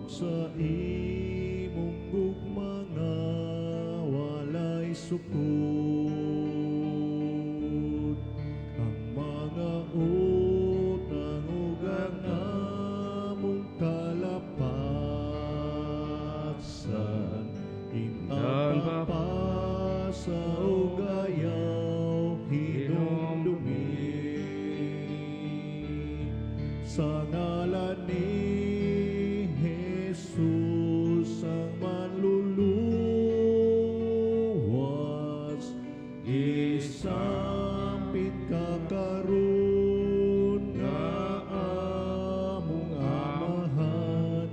Sa imong gugma nga walay sukod, ang mga utang ug ang among kalapasan, ipapasa ug ayaw hinumdumi. Sa ngalan ni Jesus ang manluluwas, gisampit ka karon nga among Amahan.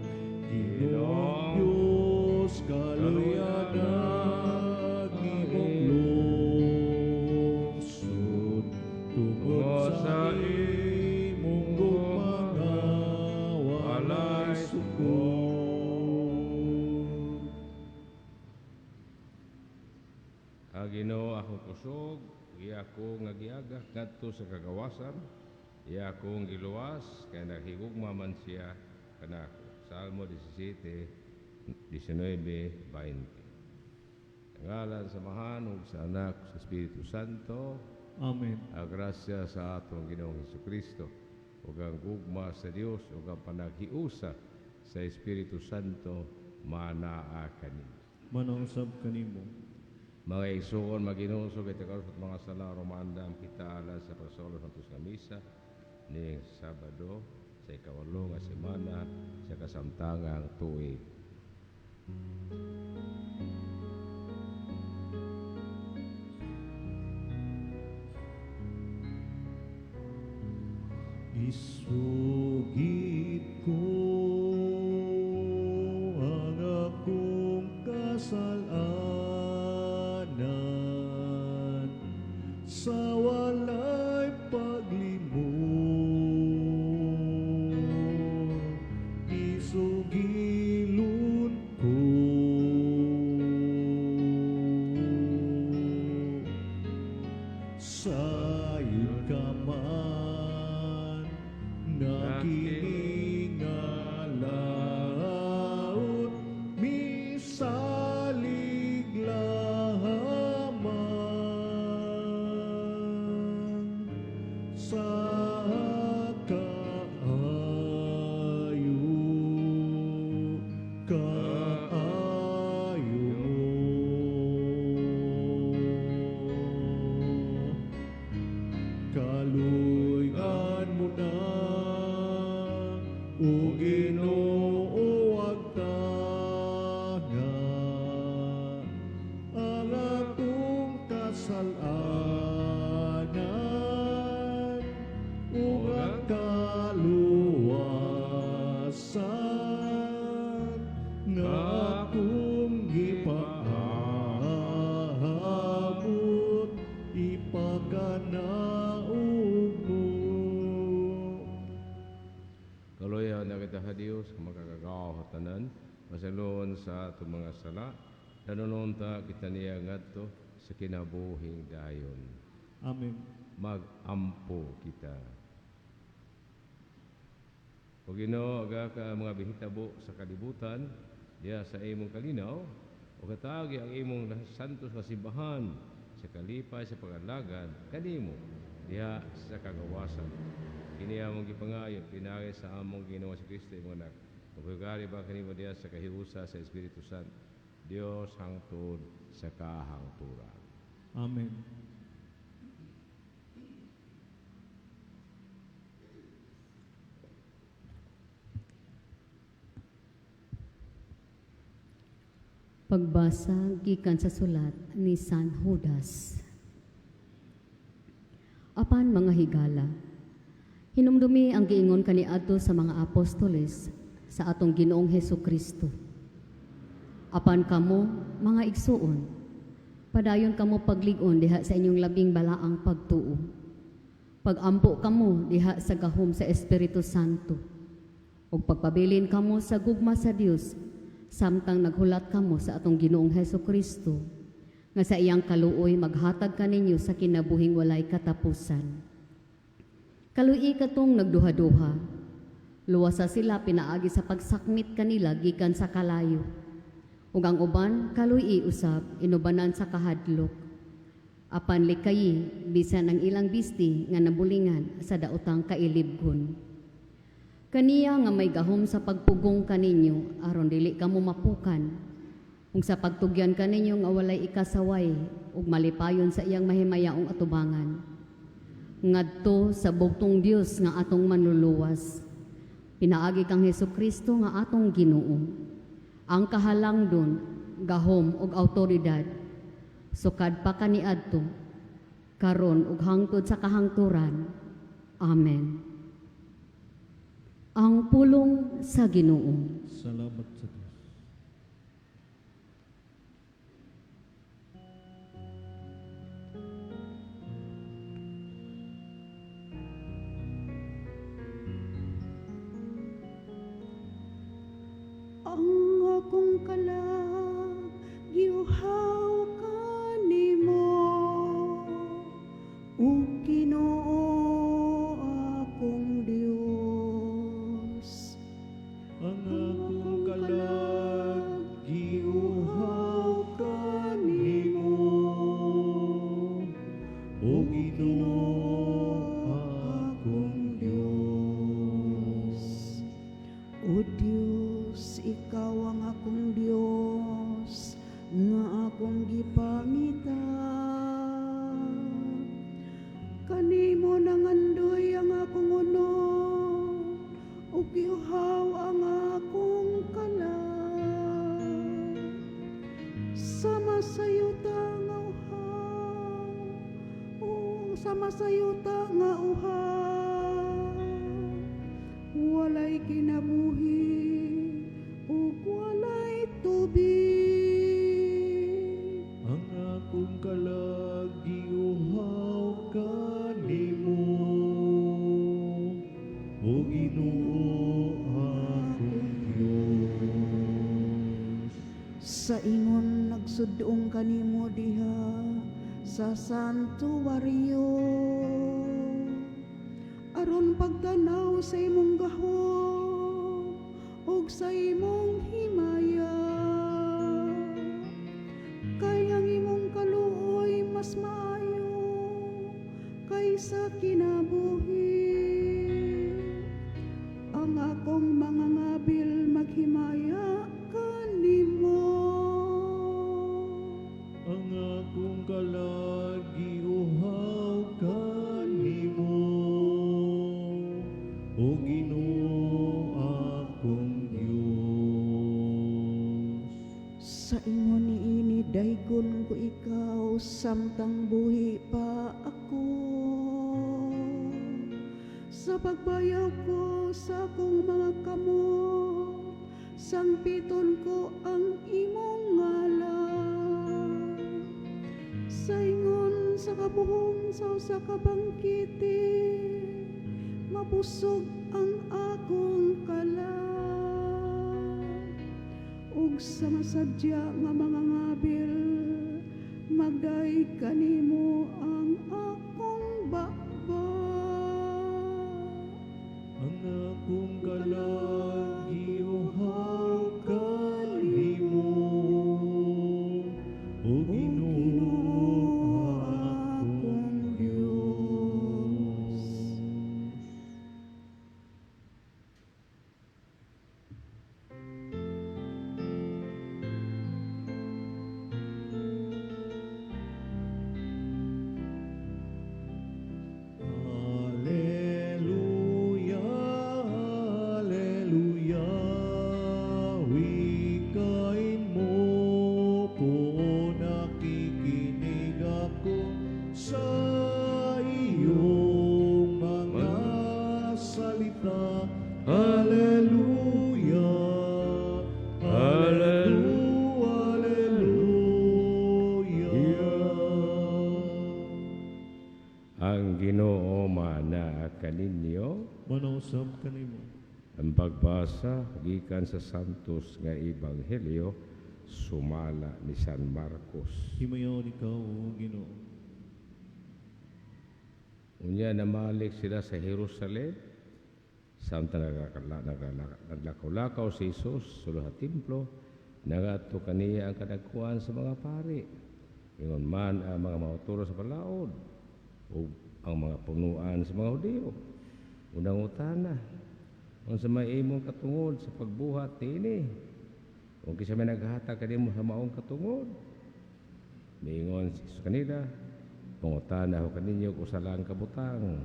Ginoong Diyos, kaluyan ang imong lungsod tungod sa imong gugma nga walay sukod. Ang Ginoo akong kusog, iya ako nga giagak ngadto sa kagawasan, iya akong giluwas kay naghigugma man siya kanako. Salmo 17, 19, 20. Ang ngalan sa Amahan ug sa Anak ug sa Espiritu Santo. Amen. Ang grasya sa atong Ginoong Hesukristo ug ang gugma sa Dios ug ang panaghiusa sa Espiritu Santo manaa kaninyo. Manausab kanimo. Mga igsuon, maginusog iti karon mga sala, rumandam kita alang sa pagsolo sa nga misa ning Sabado sa 8 nga semana sa kasamtangang tuig. Isugid ko ang akong kasalanan sa walay paglimot. Isugilon ko sayod ka man nga kini nga laot misalig lamang sa kaayo kaayo mo. Kaluy-an mo na, O Ginoo, agtanga ang atong kasalanan ug ang kaluwasan nga akong gipaabot ipakanaog mo. Kaluyan na kita sa Dios, makakagaw tanan, masalon sa atong mga sala, nanununta kita niya ngadto sa kinabuhing dayon. Amen. Magampo kita. O Ginoo, aga ka mga bihitabo sa kalibutan, diya sa imong kalinaw, o katagi ang imong santos nga simbahan sa kalipay sa pag-alagad kanimo diha sa kagawasan. Kini among gipangayo pinaagi sa among Ginoo si Kristo imong anak. Ug ba kanimo diha sa kahiusa sa Espiritu Santo. Dios hangtod sa kahangturan. Amen. Pagbasa gikan sa sulat ni San Judas. Apan mga higala, hinumdumi ang giingon kaniadto sa mga apostoles sa atong Ginoong Hesus Kristo. Apan kamo, mga igsuon, padayon kamo paglig-on diha sa inyong labing balaang pagtuo. Pagampo kamo diha sa gahom sa Espiritu Santo. Ug pagpabilin kamo sa gugma sa Dios samtang naghulat kamo sa atong Ginoong Hesus Kristo nga sa iyang kaluoy maghatag kaninyo sa kinabuhing walay katapusan. Kaluoy katong nagduha-duha. Luwasa sila pinaagi sa pagsakmit kanila gikan sa kalayo. Ug ang uban kaluy usab inubanan sa kahadlok. Apan likayi bisan ang ilang bisti nga nabulingan sa daotang kailibgon. Kaniya nga may gahom sa pagpugong kaninyo aron dili kamo mapukan, ug sa pagtugyan kaninyo nga walay ikasaway ug malipayon sa iyang mahimayaong atubangan. Ngadto sa bugtong Dios nga atong manluluwas, pinaagi kang Hesukristo nga atong Ginoo, ang kahalangdon, gahom ug autoridad sukad pa kaniadto, karon ug hangtod sa kahangturan. Amen. Ang pulong sa Ginoo. Salamat sa Diyos. Ang akong kalag giuhaw kanimo, o Ginoo akong Dios. Ang akong kalag giuhaw kanimo, o Ginoo akong Dios. O Dios, ikaw ang akong Dios nga akong gipangita. Kanimo nangandoy ang akong unod, ug giuhaw ang akong kalag. Sama sa yuta nga uhaw, o sama sa yuta nga uhaw, walay kinabuhi ug walay tubig. Ang akong kalag giuhaw kanimo, o Ginoo akong Dios. Sa ingon nagsudong kanimo diha sa santuwaryo, aron pagtanaw sa imong gahom ug sa imong himaya. Kay ang imong kaluoy mas maayo kaysa kinabuhi. Ang akong mga ngabil maghimaya kanimo. Ang akong kalag giuhaw kanimo, o Ginoo akong Dios. Sa ingon niini daygon ko ikaw samtang buhi pa ako. Sa pagbayaw ko sa akong mga kamot, sangpiton ko ang imong ngalan. Sa ingon sa kabuhong sa usa ka bangkete, mabusog ang akong kalag. Ug sa masadya nga mga ngabil, magdayeg kanimo ang akong baba. Ang akong kalag giuhaw kanimo, o Ginoo akong Dios. Alleluia, alleluia, wikain mo po, nakikinig ako sa iyong mga salita. Alleluia, alleluia, alleluia. Ang Ginoo maanaa kaninyo. Manausab kanimo. Ang pagbasa gikan sa Santos nga Ebanghelyo sumala ni San Marcos. Himayaon ikaw, O Ginoo. Unya namalik sila sa Jerusalem sa Samtang naglakaw-lakaw si Jesus sulod sa templo, nangadto kaniya ang kadagkuan sa mga pari. Ingon man ang mga mauturo sa balaod ug ang mga punuan sa mga Hudiyo. Unang utana, unsa may imong katungod sa pagbuhat niini? Ug kinsa may naghatag kanimo sa maong katungod? Miingon si Jesus kanila, pangutana ko kaninyo og usa lang ka butang.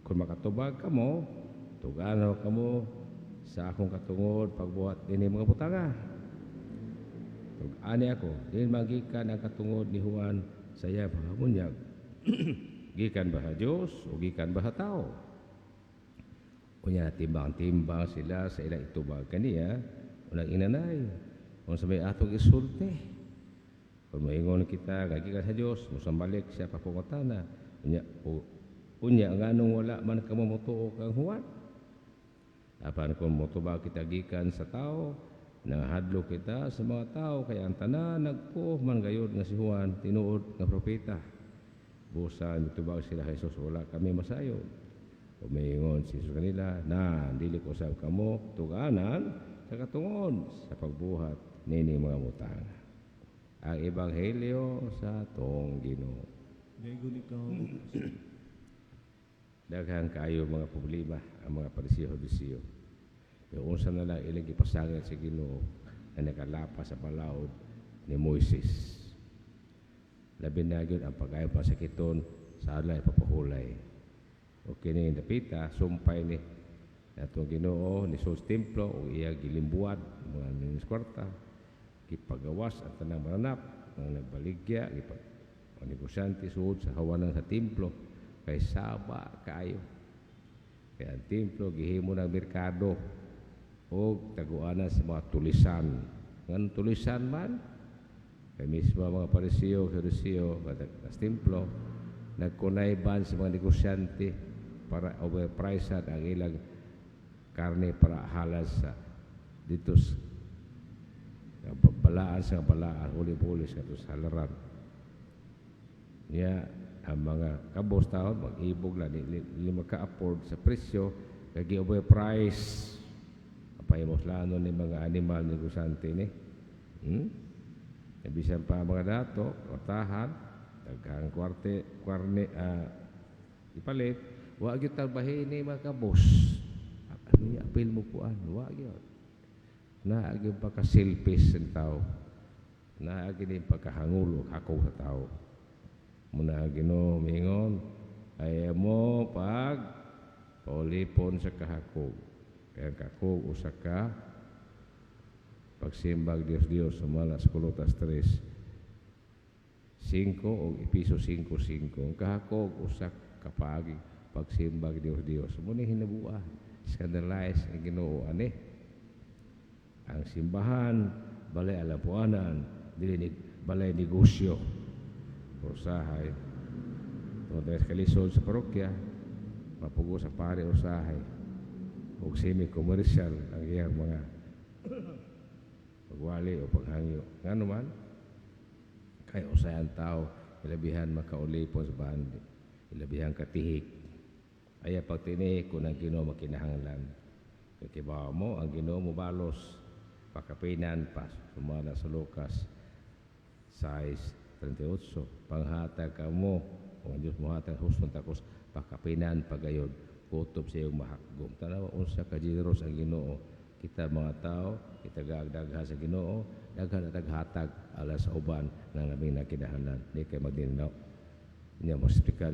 Kung makatubag kamo, tug-an kamo sa akong katungod pagbuhat dinhi mga butanga. Tug-ani ako, diin man gikan ang katungod ni Juan sa iyang pagbunyag? Gikan ba sa Dios o gikan ba sa tao? Unya timbang-timbang sila sa ilang itubag kaniya, unang inanay, unsa may atong isulti. Kung maingon kita nga gikan sa Dios, mosambalik siya papungutana. Unya unya nganong wala man kamo motuo kang Juan? Apan kung motubag kita gikan sa tao, nahadlok kita sa mga tao kay ang tanan nagtuo man gayud nga si Juan tinuod nga propeta. Busa mitubag sila kay Jesus, wala kami masayo. Umingon si Jesus kanila, na dili ko usab kamo tuganan sa katungod sa pagbuhat nini mga butang. Ang Ebanghelyo sa atong Ginoo. Daygon ikaw, O Kristo. Daghang kaayo mga problema ang mga Pariseo Saduceo. Pero unsa na lang ilang gipasangil sa Ginoo na nakalapas sa balaod ni Moises. Labi na gyud ang pag-ayo pasakiton sa adlaw ipapahulay. O kini dapita sumpay ni atong Ginoo ni sus templo o iya gilimbuan mga minis kwarta, gipagawas ang tanang mananap ang nagbaligya, gipag ang negosyante suod sa hawanan sa templo kay saba kaayo. Kaya ang templo gihimo ng merkado o taguanan sa mga tulisan. Ngan tulisan man kay mismo ang mga Pariseo, Saduceo sa templo nagkunayban sa mga negosyante para overprice ang ilang karne para halas sa dito sa balaan sa balaan huli-huli sa sa halaran. Niya ang mga kabos taon mag-ibog lang di maka-afford sa presyo kay gi-overprice. Pahimuslano ni mga animal negosyante ni. Bisan pa mga dato, kwartahan, daghang kwarte, kwarne, ipalit, wa gyud tarbahi ni mga kabos. Ano apil mo kuan, wa gyud. Naa gyud pagka-selfish ang tao. Naa gyud yung pagkahangulo, hakog sa tao. Muna Ginoo mingon, ay mo pag paulipon sa kahakog. Kaya ang kahakog usa ka pagsimbag Dios Dios sumala sa Kolotas 3:5 o Episo 5:5. Ang kahakog usa ka paagi pagsimbag Dios Dios. Mao ni hinabua, scandalize ang Ginoo ani. Ang simbahan balay alampuanan, dili ni balay negosyo. Usahay. Tungod sa kalisod sa parokya, mapugo sa pare usahay. Ug semi-commercial ang iyang mga pagwali o paghangyo. Ngano man, kay usahay ang tao, ilabihan makaulipon sa bandi, ilabihan katihik. Aya pag tinihik kung ang Ginoo makinahanglan. Kay kibaw mo, ang Ginoo mobalos, pakapinan pa, sumala sa Lucas 6:38, panghatag ka mo, kung ang Diyos mohatag hustong takos, pakapinan pagayod, kutob sa iyong mahakgom. Tanawa, unsa ka generous ang Ginoo. Kita mga tao, kita gaagdagha sa Ginoo, daghan at naghatag ala sa uban ng labing nakinahanglan. Di kay magdinaw. Niya mo speaker,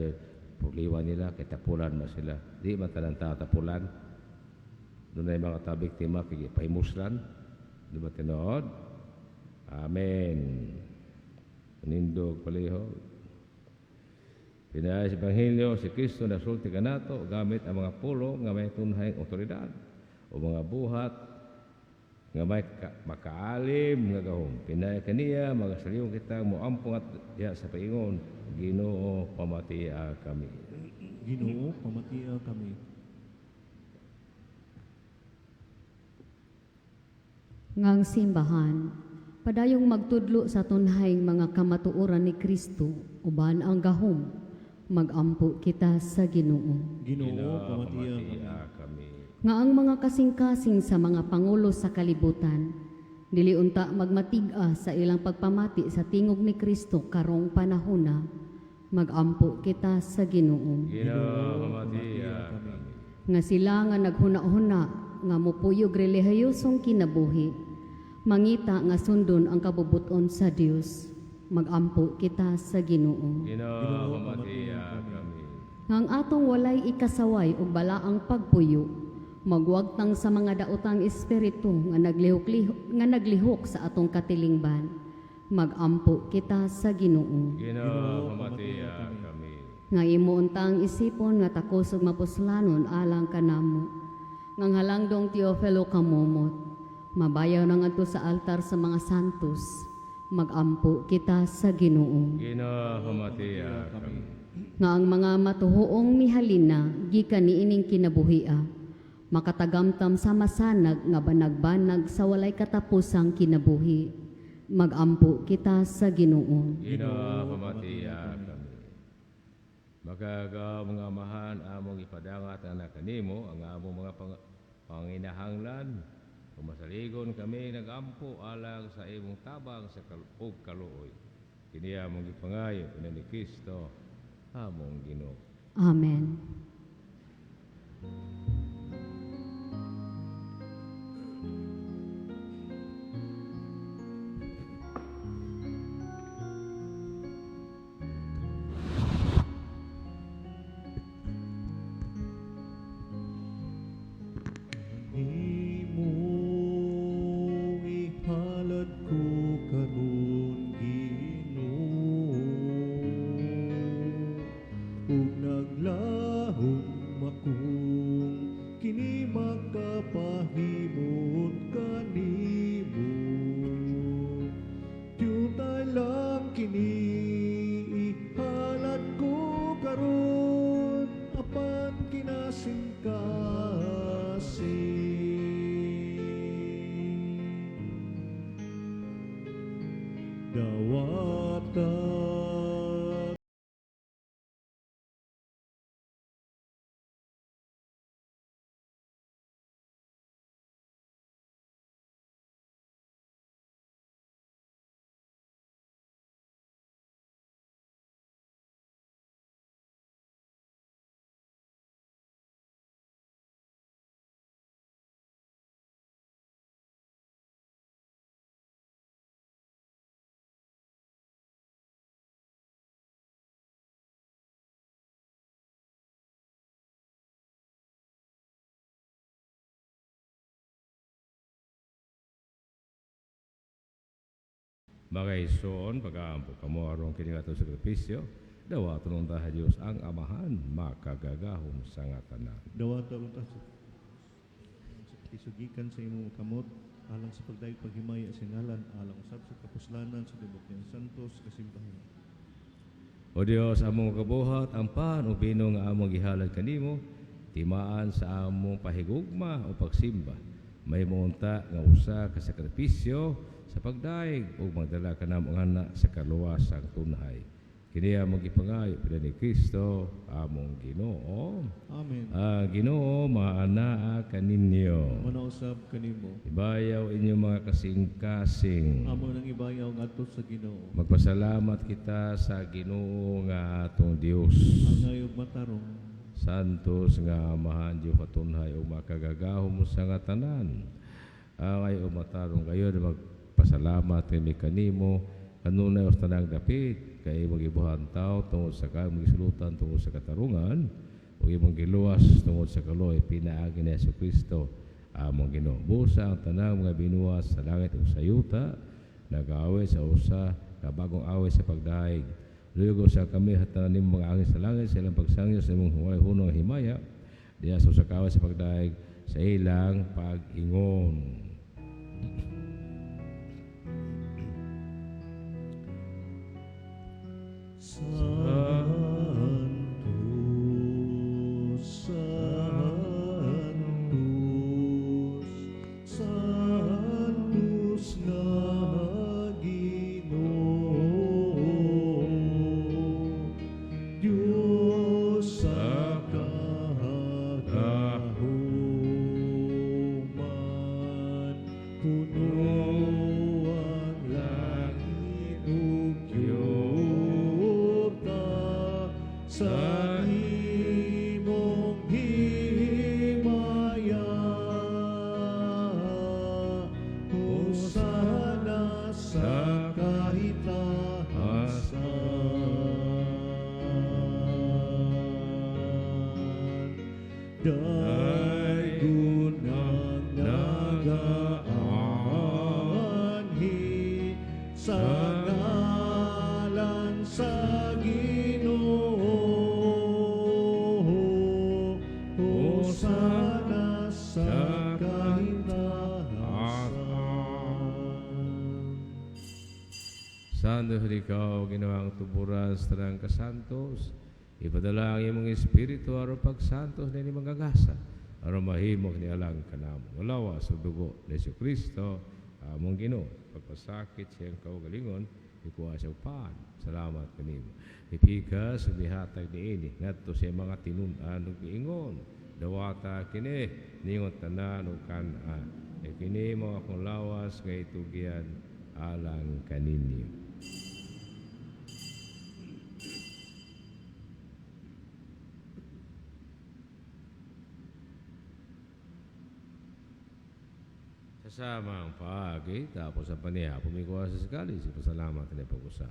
problema nila, kay tapulan man sila. Di man tanan tao tapulan. Doon ay mga tao biktima, kay pahimuslan. Di ba tinuod? Amen. Nindog palihog. Pinaya sa Ebanghelyo, si Kristo nasulti kanato gamit ang mga pulo nga may tunhayng otoridad o mga buhat nga may makaalim nga gahom. Pinaya kaniya, mga saliyong kita moampong at diha sa paingon, Ginoo, pamatia kami. Ginoo, pamatia kami. Ngang simbahan, padayong magtudlo sa tunhayng mga kamatuoran ni Kristo, uban ang gahom, magampo kita sa Ginoo. Ginoo, pamatia kami. Pamatia kami. Nga ang mga kasing-kasing sa mga pangulo sa kalibutan, dili unta magmatig-a sa ilang pagpamati sa tingog ni Kristo karong panahona, magampo kita sa Ginoo. Ginoo, pamatiya kami. Nga sila nga naghuna-huna nga mupuyog relihiyosong kinabuhi, mangita nga sundon ang kabubuton sa Dios, magampo kita sa Ginoo. Ginoo, pamatiya kami. Nga ang atong walay ikasaway ug balaang pagpuyo, magwagtang sa mga daotang espiritu nga naglihok nga naglihok sa atong katilingban, magampo kita sa Ginoo. Ginoo, pamatiya kami. Nga imo untang isipon nga takos ug mapuslanon alang kanamo. Nga ang halangdong Teofilo kamomot, mabayaw na ngadto sa altar sa mga santos, magampo kita sa Ginoo. Ginoo, pamatiya kami. Nga ang mga matuhoong mihalina gikan niining kinabuhia, makatagamtam sa masanag nga banag-banag sa walay katapusang kinabuhi, magampo kita sa Ginoo. Ginoo, pamatiya kami. Makagaw mga amahan among ipadangat ang anak kanimo ang among mga panginahanglan ug masaligon kami nagampo alang sa imong tabang sa ug kaluoy. Kini among gipangayo ina ni Kristo among Ginoo. Amen. Imong ihalad ko karon Ginoo, ug naglahom akong kini makapahimot kanimo. Tiyutay lang kini ihalad ko karon apan kinasingkasing. Dawata Mga isuon, pag-aampo kamo aron kini nga atong sakripisyo, dawaton unta sa Dios ang Amahan makagagahom sa nga tanan. Dawata unta sa isugikan sa imong kamot alang sa pagdayeg paghimaya sa ngalan alang usab sa kapuslanan sa tibok niyang santos kasimbahan. O Dios, among kabuhat, ang pan o bino nga among gihalad kanimo, timaan sa among pahigugma o pagsimba. May unta nga usa ka sakripisyo sa pagdaig ug magdala kanamo ang anak sa kaluwasang tunhay. Kini among gipangayo pina ni Kristo among Ginoo. Amen. Ang Ginoo maanaa kaninyo. Muna usab kanimo. Ibayaw inyong mga kasing-kasing. Amo nang ibayaw ngadto sa Ginoo. Magpasalamat kita sa Ginoo nga atong Dios. Angay ug matarong. Santos nga Amahan Dios katunhay ug makagagahom sa nga tanan. Angay ug matarong kayo na magpasalamat kami kanimo kanunay os tanang dapit kay imong gibuhat tawo tungod sa ka imong gisulutan tungod sa katarungan ug imong giluwas tungod sa kaluoy pinaagi ni Hesukristo among Ginoo. Busa ang tanang mga binuwas sa langit ug sa yuta nag-awit sa usa ka bagong awit sa pagdaig. Luyog sa kami at tanan nimong mga angin sa langit sa ilang pagsangyo sa imong walay hunong himaya diya sa usa ka awit sa pagdaig sa ilang pag-ingon. Santo, Santos, Santos na Ginoo. Diyos sa kagahom. Santo ikaw, Ginoong tuburan sa tanang kasantos, ipadala ang imong Espiritu aron pagsantos ni mga gasa, aron mahimo ni alang kanamo. Lawas ug dugo ni Hesus Kristo, among Ginoo. Pagpasakit siyang kaugalingon, ikuha siya pan. Salamat kanimo. Ipikas ug mihatag niini ngadto sa mga tinun-an ug miingon. Dawata kini ningon tanan ug kan-a. E kini mao akong lawas nga itugyan alang kaninyo. Sa samang paagi, tapos ang paniha, pumikuha sa sakali, si pasalamat ni pag-usap.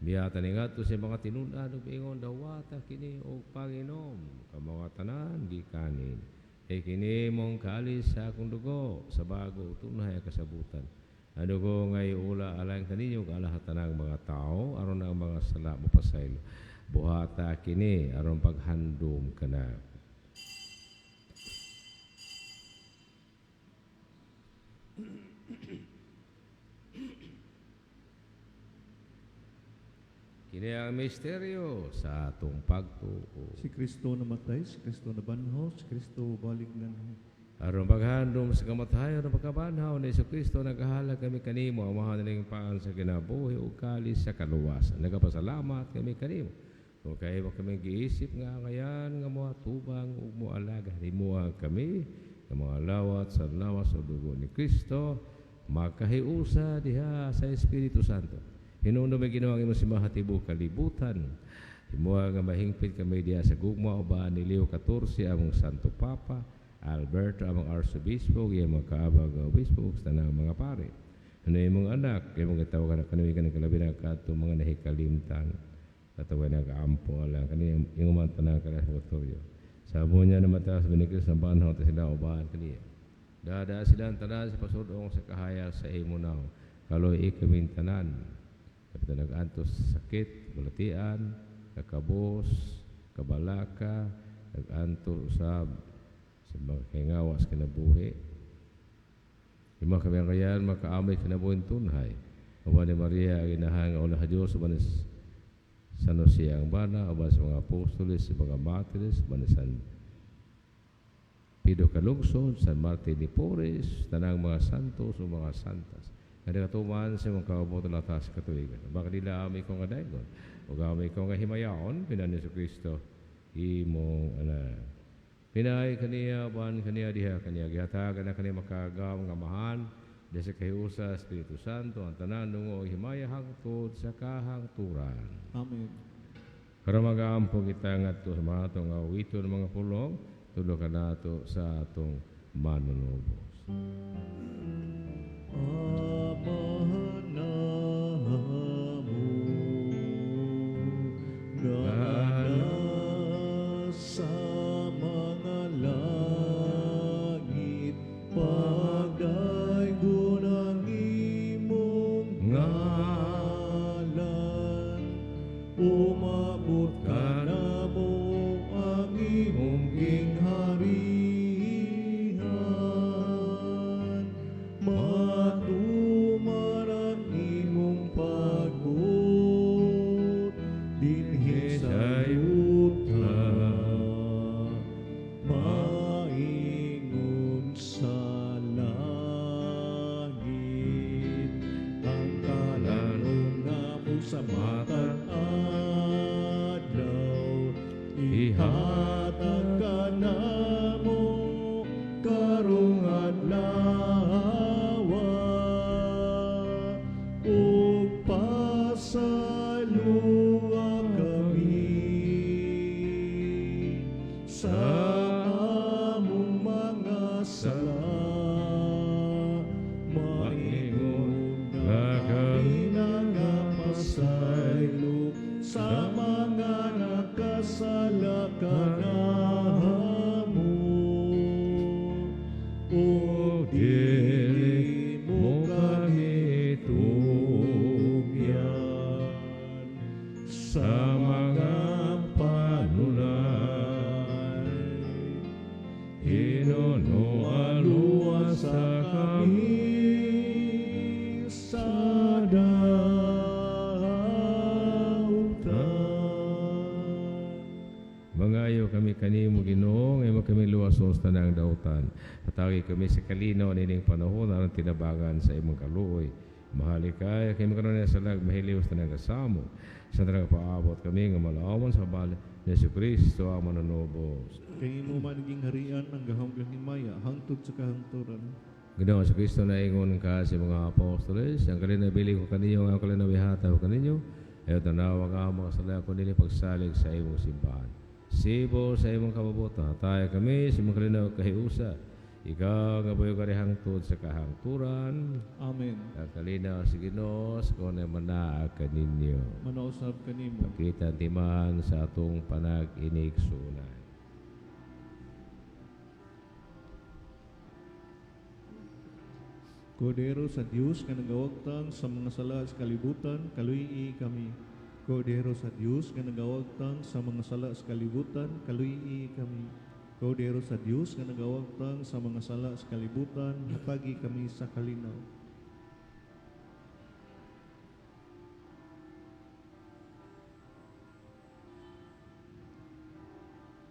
Miyata ni ngadto sa mga tinun-an ug miingon, dawata kini og panginom, kamao tanan gikanin. E kini mong kalis sa akong dugo, sa bago tunhay kasabutan. Ang dugo nga iula alang kaninyo ug alang tanang mga tao, aron ang mga sala mapasaylo. Buhata kini aron paghandom kana. Kini ang misteryo sa atong pagtuo. Si Kristo namatay, si Kristo nabanhaw, si Kristo balik nganho. Aron paghandom sa kamatayon ug pagkabanhaw ni Kristo, nagahalad kami kanimo, amahan ning paan sa kinabuhi ug kalis sa kaluwasan. Nagapasalamat kami kanimo. Kung kay wa kami giisip nga ngayan nga moatubang ug moalaga himuha kami nga mga lawat sa lawas ug dugo ni Kristo, makahiusa diha sa Espiritu Santo. Hinumdum may Ginoo ang imong simbahan tibuok kalibutan. Himuha nga mahingpit kami diha sa gugma uban ni Leo XIV among Santo Papa, Alberto among Arsobispo, iyang mga kaabag nga obispo ug sa tanang mga pare. Ano imong anak, imong gitawagan na kaniya kaning kalabi na kadto mga nahikalimtan. Katawa nag-aampo alang kaniya imong man tanang kalaboratorio. Sa amo niya namatay sa Benedictus ng banhaw ta sila uban kaniya. Dada sila ang tanan sa pasudong sa kahayag sa imo naw. Kaloy ikaming tanan. Kapitan nag-antos sakit, balatian, kakabos, kabalaka, nag-antos usab sa mga kahingawas kinabuhi. Ima kami ang kayan, makaamay kinabuhin tunhay. Uban ni Maria, ang inahang nga una sa Diyos, uban ni San Jose ang bana, uban sa mga apostoles, sa mga martires, uban ni San Pedro Calungsod, San Martin de Porres, tanang mga santos o mga santas. Nga nakatuman sa mga kaubutan latas katuigan. Baka nila ami kong kadaygon, o ami kong himayaon, pinan ni Kristo, imong anak. Pinay kaniya, uban kaniya diha kaniya, gihatagan na kaniya makagawang amahan, diha sa kahiusa, Espiritu Santo, ang tanan nungo himaya hangtod sa kahangturan. Amen. Karon mag-aampo kita ngadto sa mga atong awito ng mga pulong, tulo ka nato sa atong manunubos. Ama namo, nga nasa mga langit, pagdaygon ang imong ngalan, umabot ka namo ang imong gingharian, matuman ang imong pagbuot dinhi sa yuta, maingon sa langit. Ang kalan-on namo sa matag adlaw, ihatag kanamo karong adlaw, ug pasayloa kami sa among mga sala, maingon nga kami nagapasaylo sa mga nakasala kanamo, ug dili mo kami tugyan sa mga panulay. Hinunuan kalibutan. Hatagi kami sa kalinaw nining panahon aron tinabangan sa imong kaluoy. Mahalikay kay magkaroon sa lag mahiliwas na kasamo. Sa tanang paabot kami nga malawan sa bali ni Jesu Kristo ang manunubos. Kay imo man naging harian ang gahom kang himaya hangtod sa kahangturan. Ginoong sa Kristo na ingon ka sa mga apostoles, ang kalinabili ko kaninyo, ang kalinawihata ko kaninyo, ay tanawa nga ang mga sala ko nila pagsalig sa imong simbahan. Sibo sa imong kababutan, tayo kami sa imong kalinaw kahiusa. Ikaw nga buhay ka hangtod sa kahangturan. Amen. Ang kalinaw sa Ginoo sa kung manaa kaninyo. Manausab kanimo. Pagkita ang timan sa atong panag-inigsunay. Kordero sa Dios nga nagawagtang sa mga sala sa kalibutan, kaluyi kami. Kordero sa Dios nga nagawagtang sa mga sala sa kalibutan, kaluyi kami. Kordero sa Dios nga nagawagtang sa mga sala sa kalibutan, hatagi kami sa kalinaw.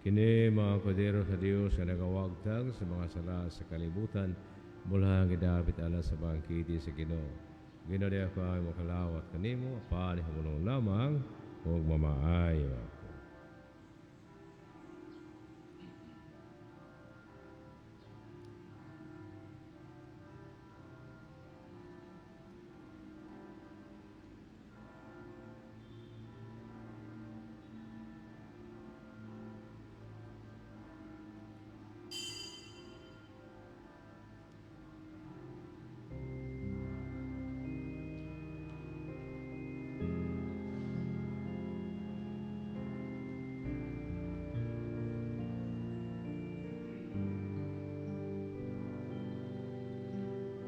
Kini mga kordero sa Dios nga nagawagtang sa mga sala sa kalibutan, mula ang gidapit alas sa bangkiti sa Ginoo. Ginoo di ako ay makalawat kanimo, apan humulong lamang ug mamaayo ako.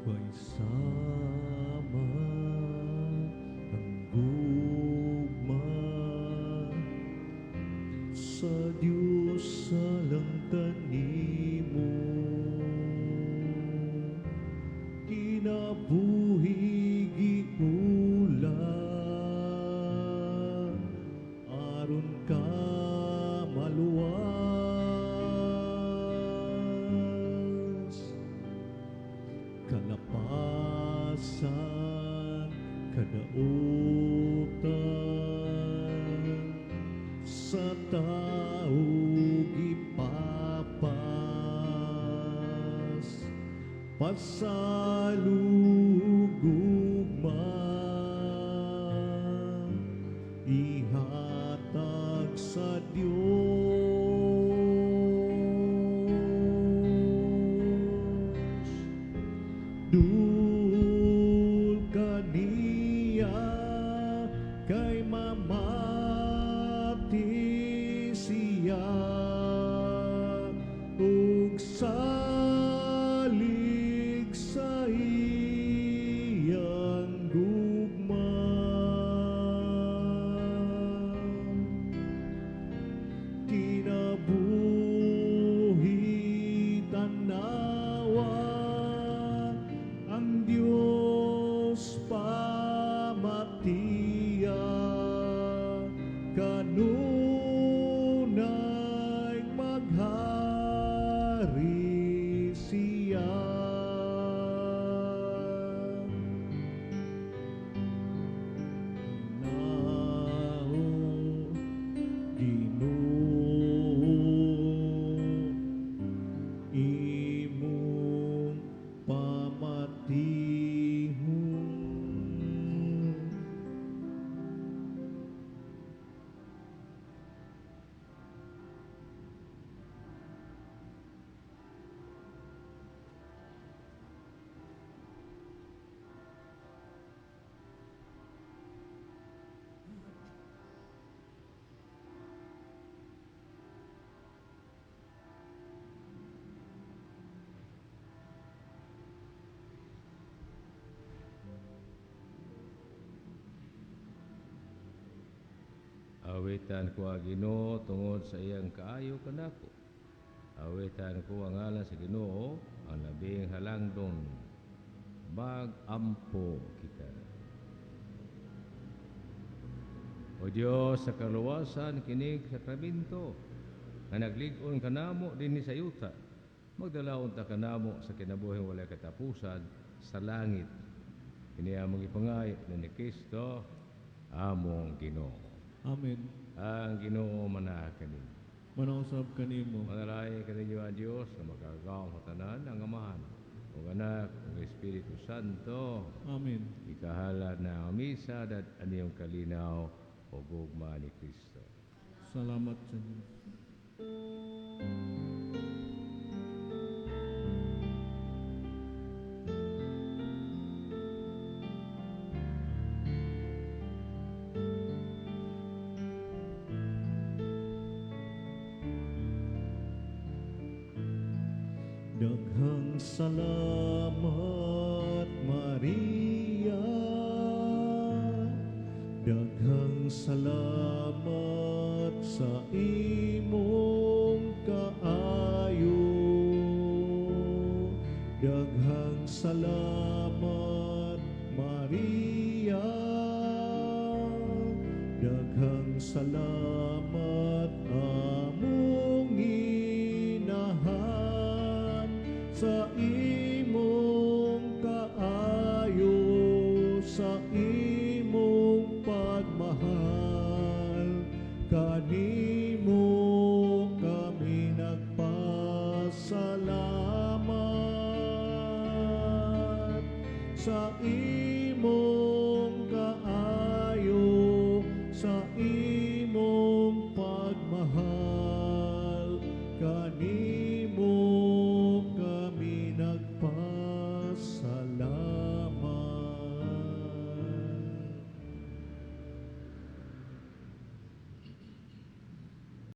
Way sama ang gugma sa Diyos sa lang kanimo, kinabuhi giula aron ka maluwas. Kalapasan, kadautan sa tao gipapas, pasalugugma ihatag sa Dios. Dul kaniya kay mamati siya ug salig sa iyang gugma. Kinabuhi tanawa ang Dios pamatiya, kanunay maghari siya. Nao Ginoo imong pamatihon. Awitan ko ang Ginoo tungod sa iyang kaayo kanako. Awitan ko ang ngalan sa Ginoo, ang labing halangdon. Mag-ampo kita. O Dios, sa kaluwasan kinig sakramento nga naglig-on kanamo dinhi sa yuta. Magdala unta kanamo sa kinabuhing walay katapusan sa langit. Kini among ipangayo ni Kristo among Ginoo. Amen. Ang Ginoo manaa kaninyo. Manausab kanimo. Manalangin kaninyo ang Dios nga makagagahom sa tanan, ang Amahan, ug Anak, ug Espiritu Santo. Amen. Ikahalad na ang misa dat aniyong kalinaw o gugma ni Kristo. Salamat sa Diyos. Daghang salamat, Maria. Daghang salamat sa imong kaayo. Daghang salamat, Maria. Daghang salamat, among inahan, sa imong kaayo, sa imong pagmahal. Kanimo kami nagpasalamat sa imong